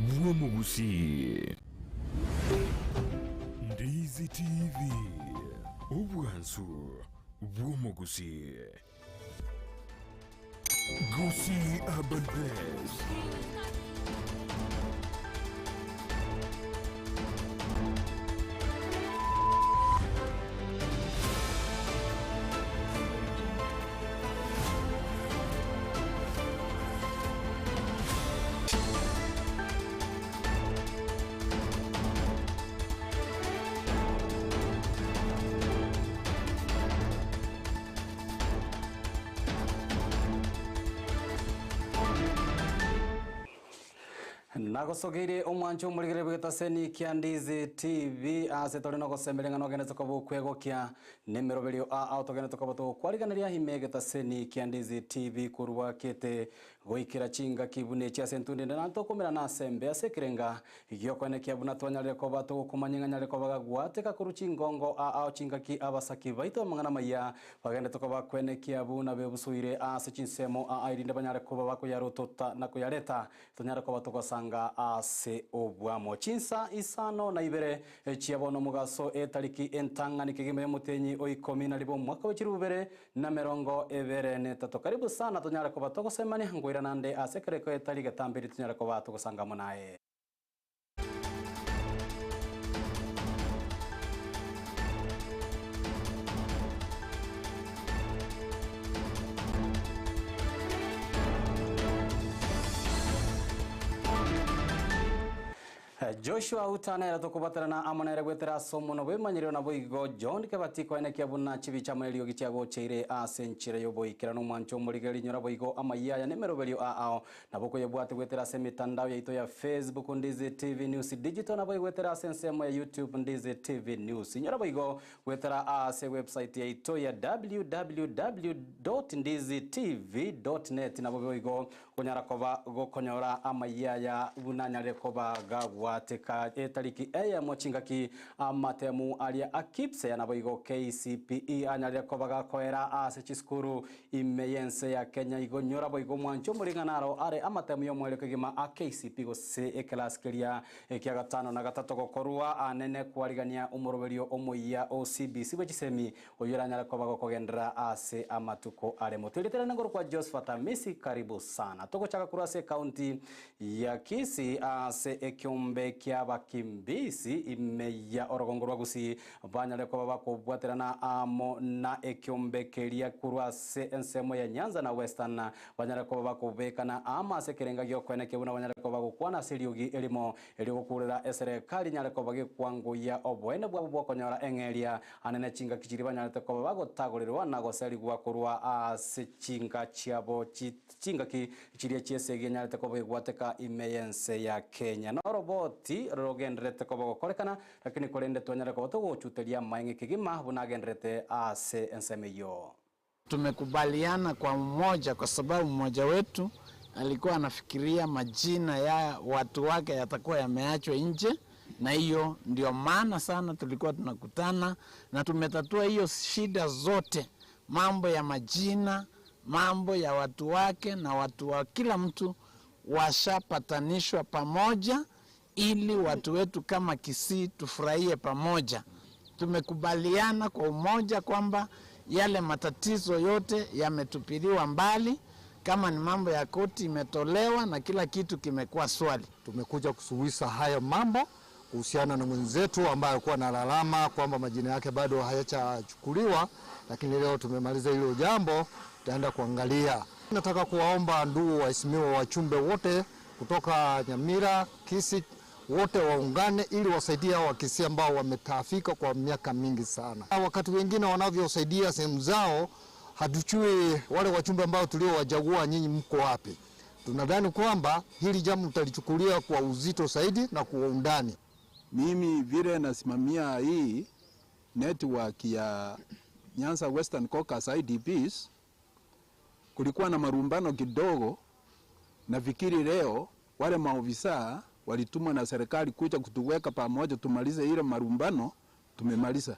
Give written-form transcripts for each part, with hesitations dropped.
bw'omogusii. Ndizi TV, obwansu bw'omogusii. Gusii Urban Press. Nagosogeire omwancho omorigereria bw'egetaseni kia Ndizi TV ase tore nogosemeria ng'a nogenderete koba okwegokia Nemeroberio aa ao togenderete koba togokwariganeria ime egetaseni kia Ndizi TV korwa kete goikera chingaki buna echi ase entundo ende na ntokomerana ase embe ase ekerenga giokoenekia buna twanyarire koba togokomanya ng'a nyare koba gagwateka korwa chingongo aa ao chingaki abasaki baito amang'ana amaya bagenderete koba kwenekia buna bebusuire ase chinsemo aa erinde banyare koba bakoyarotota na koyareta Tonyare koba togosanga ase obwamo. Chinsa isano na ibere chia bono omogaso etariki entang'ani kegima y'omotenyi o ikomi na ribo omwaka bwe chilifu bibere na emerongo ebere na etato. Karibu sana tonyare koba togosemania nkoirana nde ase ekereko etari getambe erio tonyare koba togosanga amo naye. Joshua Uta nere tokobaterana amo nere goetera ase omonwa bw'emanyerero naboigo John Kebati koenekia buna chibicha amo neriogi chiagocheire ase enchera y'oboikeranu omwancho omorigereria inyora boigo amayia aya nemeroberio ao Nabo okoyebwate goetera ase emetandao yaito ya Facebook Ndizi TV News Digital nabo egoetera ase ensemo ya YouTube Ndizi TV News. Inyora boigo goetera ase website yaito ya www.ndizitv.net nabo boigo okonyara koba gokonyora amayia aya buna anyarire koba gagwateka etariki eyemo chingaki amatemu aria a KPSEA naboigo KCPE anyarire koba gakoera ase chisukuru Ime y'ense ya Kenya igo nyora boigo omwancho omoreng'ana aro are amatemu y'omoerio kegima a KCPE gose ekelasi keria ekia gatano na gatato gokorwa anene kwarigania omoroberio omoyia o CBC bwe chisemi oyio oranyare koba gokogenderera ase amatuko are motwe. Erieta riane ngorokwa Josphat Amisi karibu sana. Togochaka korwa ase ekaunti ya Kisii ase ekiombe kia abakimbisi ime ya orogongo rwa Gusii Banyare koba bakobwaterana amo na ekiombe keria korwa ase ensemo ya Nyanza na Western, banyare koba bakobekana amo ase ekerenga gi'okoenekia buna banyare koba bagokwana ase eriogi erimo, erio gokurera eserekari enyare koba gekwangoyia oboene bwabo bw'okonyora eng'eria anene chingaki chiria banyarete koba bagotagorerwa na goserigwa korwa ase chinka chiabo chingaki Chiria chi'esegi enyarete koba egwateka ime y'ense ya Kenya. Noroboti rogendererete koba gokorekana, lakini korende twanyare koba togochuteria amaeng'e kegima buna agendererete ase ensemo eyio. Tumekubaliana kwa umoja kwa sababu mmoja wetu alikuwa anafikiria majina ya watu wake yatakuwa yameachwa nje, na hiyo ndio maana sana tulikuwa tunakutana na tumetatua hiyo shida zote, mambo ya majina mambo ya watu wake na watu wa kila mtu washapatanishwa pamoja, ili watu wetu kama Kisii tufurahie pamoja. Tumekubaliana kwa umoja kwamba yale matatizo yote yametupiliwa mbali, kama ni mambo ya koti imetolewa na kila kitu kimekuwa swali. Tumekuja kusuluhisha haya mambo kuhusiana na mwenzetu ambaye alikuwa analalama kwamba majina yake bado hayachachukuliwa, lakini leo tumemaliza hilo jambo, tutaenda kuangalia. Nataka kuwaomba ndugu waheshimiwa wachumbe wote kutoka Nyamira, Kisii, wote waungane ili wasaidie hao Wakisii ambao wametaafika kwa miaka mingi sana. Wakati wengine wanavyosaidia sehemu zao, hatujui wale wachumbe ambao tuliowachagua, nyinyi mko wapi? Tunadhani kwamba hili jambo mtalichukulia kwa uzito zaidi na kwa undani. Mimi vile nasimamia hii network ya Nyanza Western Caucus IDPs, kulikuwa na marumbano kidogo. Nafikiri leo wale maofisa walitumwa na serikali kuja kutuweka pamoja tumalize ile marumbano, tumemaliza.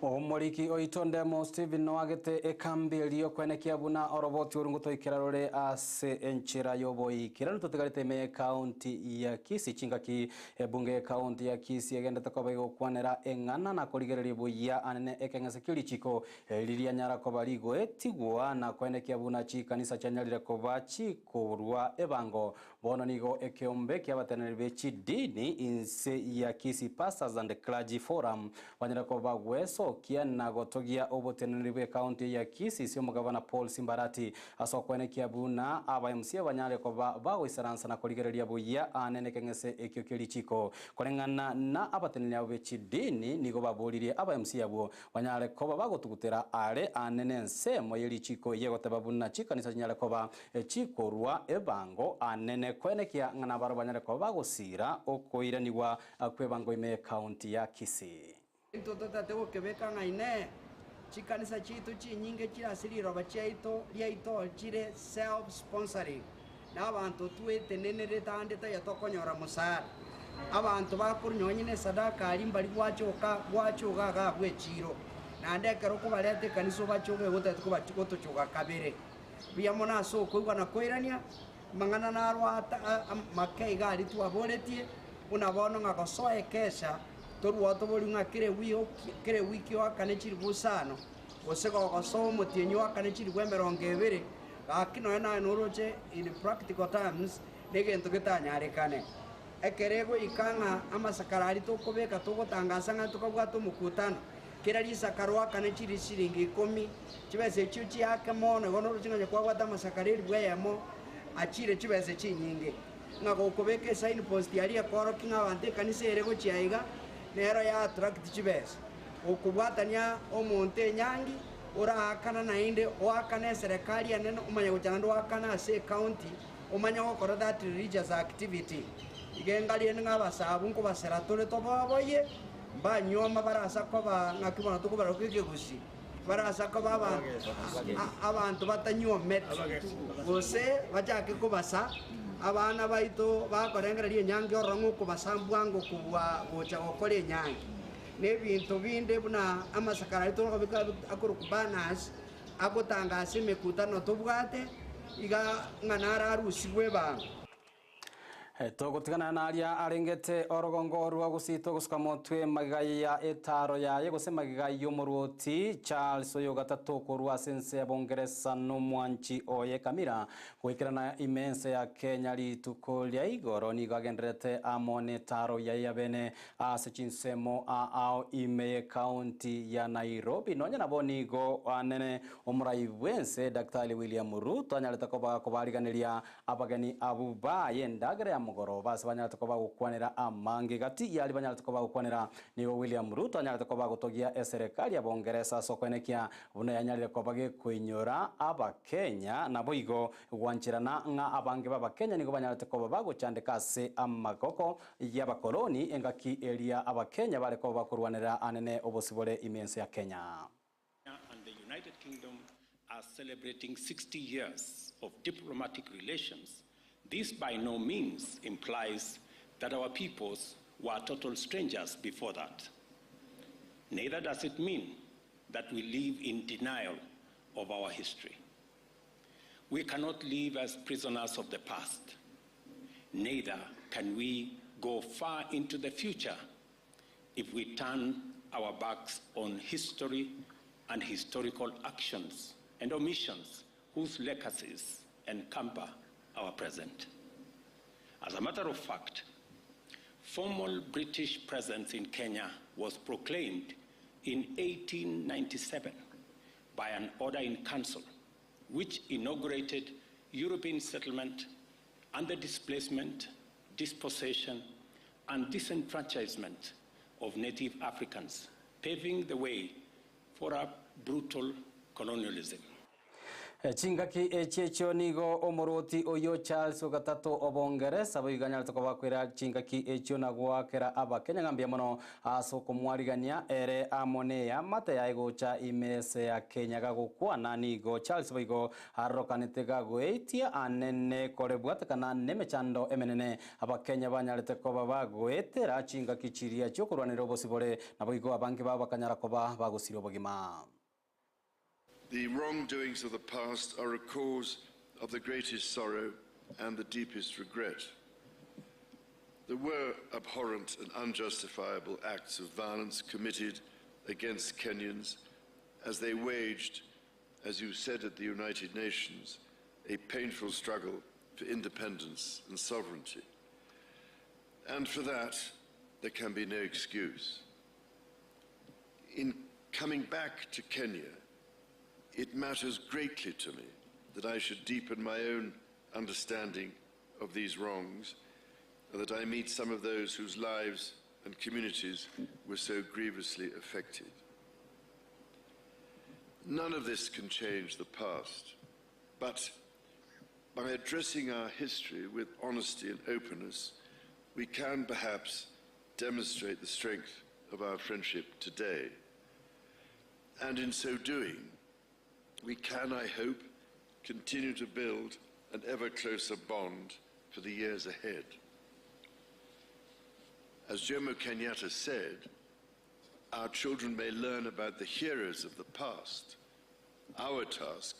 Omoriki oito Ndemo Stephen noagete ekambi erio kwenekia buna oroboti oru ngotoikera rore ase enchera y'oboikeranu totigarete ime y'ekaunti ya Kisii chingaki ebunge y'ekaunti ya Kisii egendete koba egokwanera eng'ana na korigereria buya anene ekeng'ese kia richiko Riria koba rigoetigwa na koenekia buna chikanisa chianyarire koba chikorwa ebango. Bono nigo ekeombe kiabateneneri be chidini inse ya Kisii Pastors and Clergy Forum banyara koba gwesokia na gotogia oboteneneri bwe county ya Kisii ase omogabana Paul Simbarati ase okoenekia buna aba MCA banyare koba bagoisaransa na korigereria buya anene ekeng'ese ekio kia richiko. Koreng'ana na abateneneri abo be chidini nigo baboririe aba MCA abwo banyare koba bagotugutera are anene ensemo ye richiko yegoteba buna chikanisa chinyare koba chikorwa ebango anene koenekia ng'a nabaro banyare koba bagosira okoiranigwa kwebango ime county ya Kisii. Ntototate gokebeka ng'aine chikanisa chitu chinyinge chirase riroba chiaito riaito chire self sponsoring na abanto twetenenerete ande taiyo tokonyora mosara abanto bakorunyonyi na esadaka aria mbari gwachoka gwachoga iga abwo echiro naende ekero okobareta ekanisa obachoge gotagete gotochoga kabere buya mono ase okoigwa na koirania mang'ana narwa make iga aria twaboretie buna bono ng'a gosoa ekesha torwa tobori ng'a kere wiki oakane chiribu isano gose gogosoa omotienyi oakane chiribu emerongo ebere gaki nonya naye noroche in practical terms negento getanyarekane ekere egoika ng'a amasakara aria tokobeka togotangasa ng'a tokabwata omokutano kera risakara oakane chiri shilingi ikomi chibesa echio chiake mono igo noroche ng'a kwabwata amasakara eribu eyemo achire chibesa chinyinge ng'a gokobeka esign post aria ekorokia ng'a abanto ekanisa ere gochia iga nero ya attract chibesa okobwatania omonto enyangi oraakana naende oakana eserekari enene omanye gocha naende oakana ase ecounty omanye gokora that religious activity iga engari ng'a abasabu nkobasera tore toboboye mbanyoma barasa koba ng'aki bono tokobaroka ekegusi barasa koba abantu batanyuomete gose bachake kobasa abana baito bakorengereria enyangi ororo ng'okobasa mbwango kobua gocha gokora enyangi na ebinto binde buna amasakara aria torokobeka akorokwa banners agotangasa emekutano tobwate iga ng'a naro arusigwe ebango. Togotigana naria arengete orogongo rwa Gusii togosuka motwe magiga ya etaro yaye gose magiga y'omorwoti Charles oyo gatatu korwa ase ense ya Bongeresa n'omwanchi oye Camilla goikerana ime ense ya Kenya rituko ria igoro nigo agenderete amo n'etaro yaye ya bene ase chinsemo ao ime y'ekaunti ya Nairobi nonya nabo nigo anene omorai bwense Daktari William Ruto anyarete koba kobariganeria abageni abu baye endagera ya mogoroba ase banyarete koba gokwanera amange gati yari banyarete koba gokwanera nigo William Ruto anyarete koba gotogia eserekari ya Bongeresa ase okoenekia buna yanyarire koba gekoinyora abakenya nabo igo gwancherana ng'a abange b'abakenya nigo banyarete koba bagochandeka ase amagoko y'abakoloni engaki eria abakenya bare koba bakorwanera anene obosibore ime ense ya Kenya. And the United Kingdom are celebrating 60 years of diplomatic relations. This by no means implies that our peoples were total strangers before that. Neither does it mean that we live in denial of our history. We cannot live as prisoners of the past. Neither can we go far into the future if we turn our backs on history and historical actions and omissions whose legacies encumber our present. As a matter of fact, formal British presence in Kenya was proclaimed in 1897 by an order in council which inaugurated European settlement and the displacement, dispossession, and disenfranchisement of native Africans, paving the way for a brutal colonialism. Chingaki echi echio nigo omorwoti oyio Charles Ogatato o Bongeresa boigo anyarete kobakwera chingaki echio na goakera Abakenya ng'a mbuya mono ase okomwarigania ere amo neamate yaye gocha ime ase ya Kenya. Gagokwana nigo Charles boigo arorokanete gagoeitia anene korebwatekana nemechando emenene Abakenya banyarete koba bagoetera chingaki chiria chiokorwanera obosibore, naboigo abange babo bakanyara koba bagosiria obogima. The wrongdoings of the past are a cause of the greatest sorrow and the deepest regret. There were abhorrent and unjustifiable acts of violence committed against Kenyans as they waged, as you said at the United Nations, a painful struggle for independence and sovereignty. And for that, there can be no excuse. In coming back to Kenya, it matters greatly to me that I should deepen my own understanding of these wrongs and that I meet some of those whose lives and communities were so grievously affected. None of this can change the past, but by addressing our history with honesty and openness, we can perhaps demonstrate the strength of our friendship today. And in so doing, we can, I hope, continue to build an ever closer bond for the years ahead. As Jomo Kenyatta said, our children may learn about the heroes of the past. Our task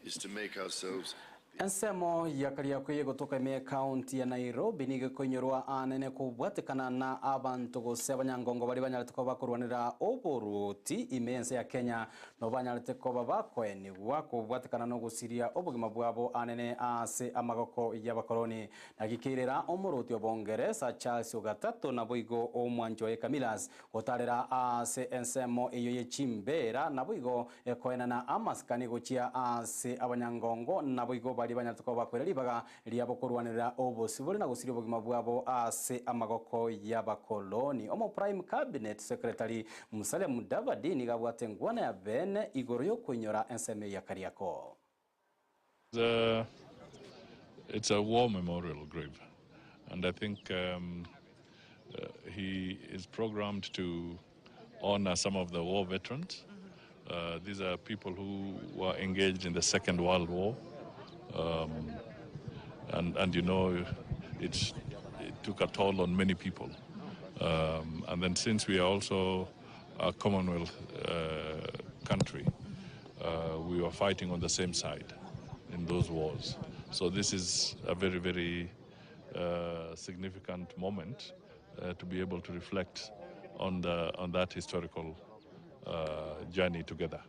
is to make ourselves Ensemo ya Kariakoo egotoka ime ekaunti ya Nairobi nigo ekoinyorwa anene kobwatekana na abanto gose abanyangongo baria banyarete koba bakorwanera oboruoti ime ense ya Kenya no banyarete koba bakoenigwa kobwatekana na ogosiria obogima bwabo anene ase amagoko y'abakoroni. Nagikeirera omoruoti o Bongeresa Charles Ogatato naboigo omwancho oye Camillus gotarera ase ensemo eyo ye chimbera naboigo ekoenana amasikani gochia ase abanyangongo naboigo baria banyarete koba bakwera ribaga riabo korwanera obosibore na gosiria obogima bwabo ase amagoko y'abakoloni. Omo Prime Cabinet Secretary Musalia Mudavadi nigo abwate engwana ya bene igoro y'okoinyora ensemo ya Kariakoo. It's a war memorial grave, and I think he is programmed to honor some of the war veterans. These are people who were engaged in the Second World War, and it took a toll on many people. And then since we are also a Commonwealth country, we were fighting on the same side in those wars. So this is a very, very significant moment to be able to reflect on that historical journey together.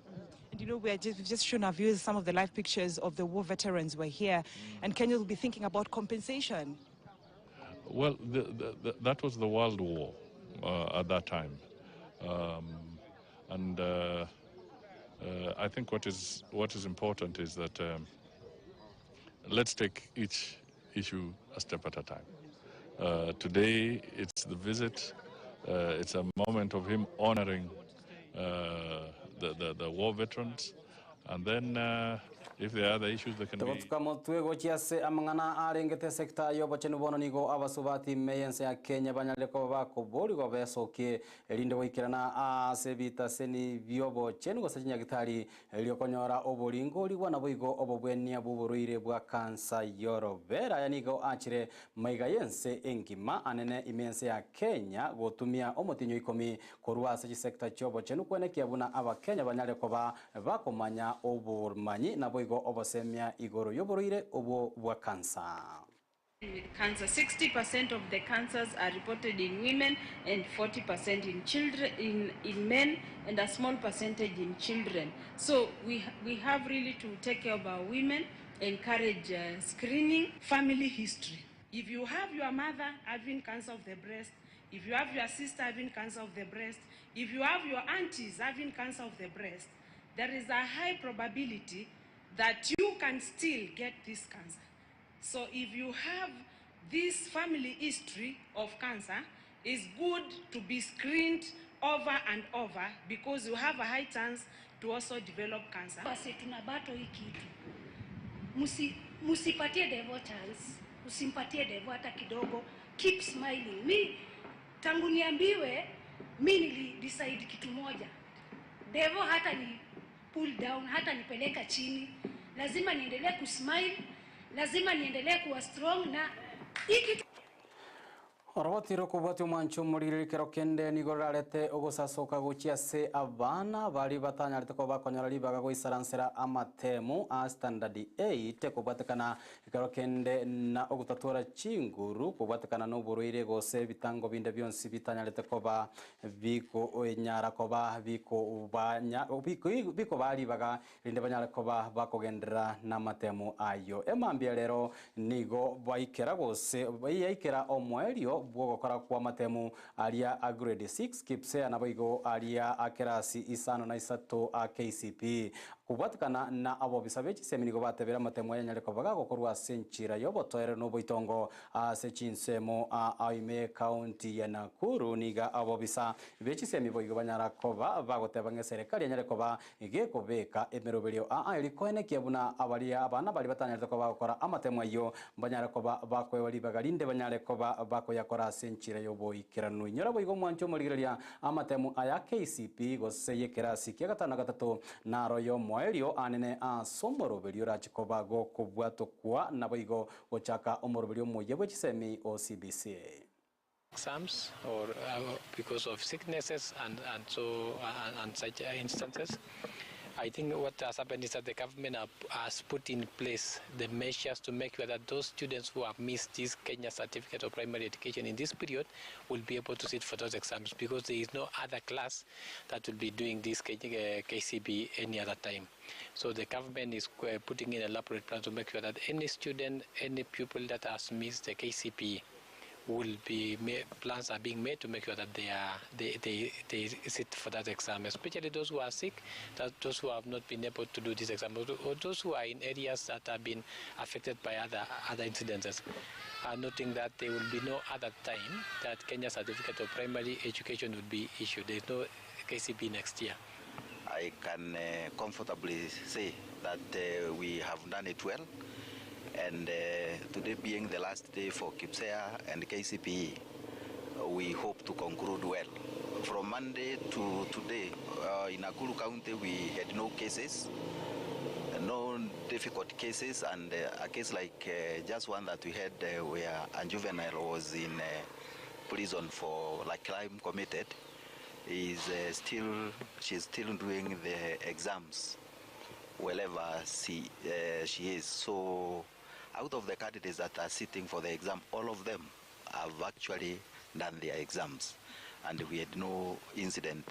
And we've just shown our viewers some of the live pictures of the war veterans who are here, and Kenya will be thinking about compensation. Well, that was the World War at that time. And I think what is important is that let's take each issue a step at a time. Today, it's the visit. It's a moment of him honoring the war veterans. And then if there are other issues that can be. Togotuka motwe gochia ase amang'ana arengete sekta y'obochenu. Bono nigo abasubati ime ya Kenya banyarire koba bakoborigwa besokie erinde goikerana ase ebitaseni by'obochenu gose chinyagitari erio konyora oboringori naboigo obobwenia bw'oborwaire bwa kansa yorobera. Aya nigo achire maiga yense engima anene ime ense ya Kenya gotumia omotinyo 10 korwa ase chisekta chi'obochenu kwenekia buna abakenya banyare koba bakomanya obomanyi naboigo obosemia igoro y'oborwaire obwo bwa kansa. With cancer, 60% of the cancers are reported in women and 40% in children, in men, and a small percentage in children. So we have really to take care of our women, encourage screening. Family history. If you have your mother having cancer of the breast, if you have your sister having cancer of the breast, if you have your aunties having cancer of the breast, there is a high probability that you can still get this cancer. So if you have this family history of cancer, it's good to be screened over and over because you have a high chance to also develop cancer. Basi tunabatwa hii kitu. Musi, musipatie devil chance, usimpatie devil hata kidogo. Keep smiling. Mi tangu niambiwe, mi nili decide kitu moja, devil hata ni pull down, hata nipeleka chini, lazima niendelee kusmile, lazima niendelee kuwa strong na hii kitu Oroboti rokobwatia omwancho omorire ekero kende nigo rorarete ogosasoka gochia ase abana baria batanyarete koba bakonyora ribaga goisaransera amatemu a standard 8 kobwatekana ekero kende na ogotatora chinguru kobwatekana na oborwaire gose ebitango binde bionsi bitanyarete koba bikonyara koba bikobanya bikobaa ribaga Erinde banyare koba bakogenderera namatemu ayio. Emambia rero nigo baikera gose yaikera omoerio bw'ogokora kw'amatemu aria a grade 6 KPSEA naboigo aria a kerasi isano na isato a KCPE. Kobwatekana na abobisa be chisemi nigo batebire amatemu aya anyare koba gagokorwa ase enchera y'obotoereru na oboitongo ase chinsemo a ime y'ecounty ya Nakuru. Nigo abobisa be chisemi boigo banyara koba bagoteba ng'a eserekari enyare koba Gekobeka emeroberio aa eria koenekia buna abaria abana baria batanyarete koba bagokora amatemo ayio, mbanyare koba bakoegwa ribaga rinde banyare koba bakoyakora ase enchera y'oboikeranu. Inyora boigo omwancho omorigereria amatemo aya KCPE gose y'ekerasi kia gatano na gatato naro y'omoerio anene ase omoroberio orache koba gokobwatokwa naboigo gochaka omoroberio omoyia bwe chisemi o CBC. Exams or because of sicknesses and and so and such instances. I think what has happened is that the government has put in place the measures to make sure that those students who have missed this Kenya Certificate of Primary Education in this period will be able to sit for those exams because there is no other class that will be doing this KCB any other time. So the government is putting in elaborate plans to make sure that any student, any pupil that has missed the KCPE will be made, plans are being made to make sure that they are they, they, they sit for that exam, especially those who are sick, that those who have not been able to do this exam, or those who are in areas that have been affected by other other incidences. Uh, noting that there will be no other time that Kenya Certificate of Primary Education would be issued. There is no KCB next year. I can uh, comfortably say that uh, we have done it well. And uh, today being the last day for KPSEA and KCPE, we hope to conclude well. From Monday to today, uh, in Nakuru County, we had no cases, no difficult cases, and uh, a case like uh, just one that we had uh, where a juvenile was in uh, prison for like crime committed is uh, still she's still doing the exams wherever she, uh, she is. So out of the candidates that are sitting for the exam, all of them have actually done their exams and we had no incident.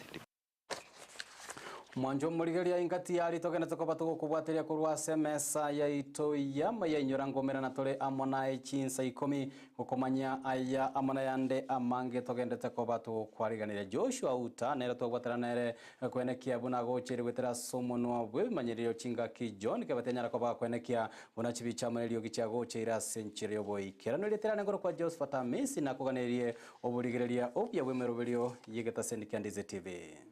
Mwancho omorigereria ingati yari togenete koba togokobwateria korwa ase emesa yaito y'amaya inyora ngomerana tore amo naye chinsa ikomi gokomanya aya amo nayande amange togendete koba togokwariganiria Joshua Uta nere tobwatera nere kwenekia buna gochire gwetera ase omonwa bw'ebimanyererio chingaki John Kebati anyara koba kwenekia buna chibicha amo neriogi chia gocheire ase enchera y'oboikeranu erieta riane kwa Josephat Amisi nakoganerie oborigereria obuya bw'emeroberio y'egetaseni kia Ndizi TV.